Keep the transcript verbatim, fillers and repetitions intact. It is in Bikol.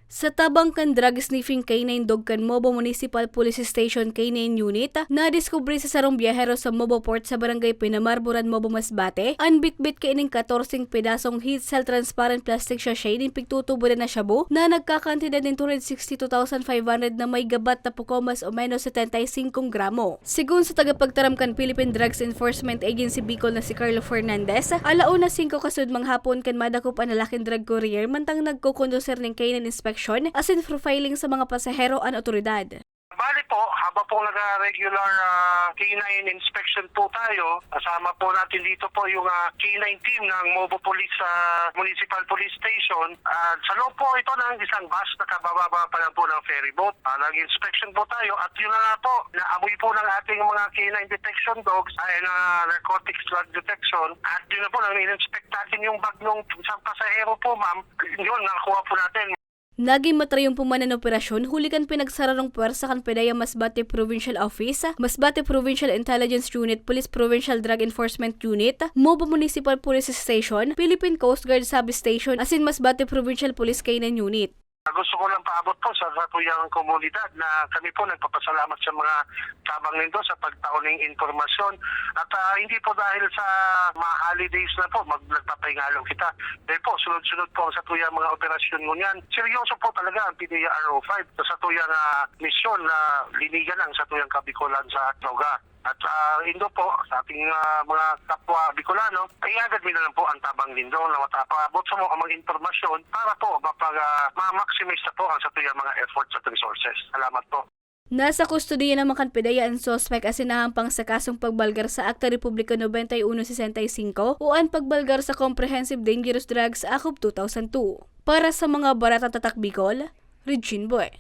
Sa tabang kan drug sniffing canine dog kan Mobo Municipal Police Station Canine Unit, nadiskubre sa sarong biyahero sa Mobo Port sa Barangay Pinamarboran, Mobo, Masbate, an bitbit kaining katorseng pedasong heat cell transparent plastic sachet nin pigtutubodan na shabu na nagkakantidad nin two hundred sixty two thousand five hundred na may gabat na puko mas o menos setenta y singko gramo. Segun sa tagapagtaram kan Philippine Drugs Enforcement Agency Bicol na si Carlo Fernandez, alauna singko kasunod manghapon kan madakop an lalaking drug courier mantang nagkokondusir nin canine inspection asin profiling sa mga pasahero an otoridad. Bali po, habang po nag-regular ah, canine inspection po tayo, kasama po natin dito po yung ah, canine team ng Mobo Police sa Municipal Police Station. At sa loob po ito ng isang bus, nakababa pa lang po ng ferry boat. Ah, nag-inspection po tayo at yun na nga po, naamoy po ng ating mga canine detection dogs ay na narcotics drug detection. At yun na po, nang in-inspect natin yung bag ng isang pasahero po, ma'am, yun, nakuha po natin. Nagin matrayumpuman an operasyon huli kan pinagsararong pwersa kan PDEA Masbate Provincial Office, Masbate Provincial Intelligence Unit, Police Provincial Drug Enforcement Unit, Mobo Municipal Police Station, Philippine Coast Guard Substation, asin Masbate Provincial Police Canine Unit. Gusto ko lang paabot po sa satuyang komunidad na kami po nagpapasalamat sa mga tabang nindo sa pagtao ning impormasyon. At ah, hindi po dahil sa mga holidays na po, mag, nagpapahingalo kita. Dahil po, sunod-sunod po ang satuyang mga operasyon ngunyan. Seryoso po talaga ang PDEA R O five sa satuyang ah, misyon na linigan ang satuyang Kabikolan sa droga. At ah, indo po, sa ating ah, mga kapwa Bicolano, ay agad mi na lang po ang tabang nindo na matapaabot sa mga, mga impormasyon para po mapag, ah, ma-maximize na po ang satuyang mga efforts at resources. Salamat po. Nasa kustodiya naman kan PDEA an suspek asin nahampang sa kasong pagbalgar sa Akta Republika nobenta y uno sesenta y singko o an pagbalgar sa Comprehensive Dangerous Drugs Act of two thousand two. Para sa mga Baretang Tatak Bicol, Regine Boy.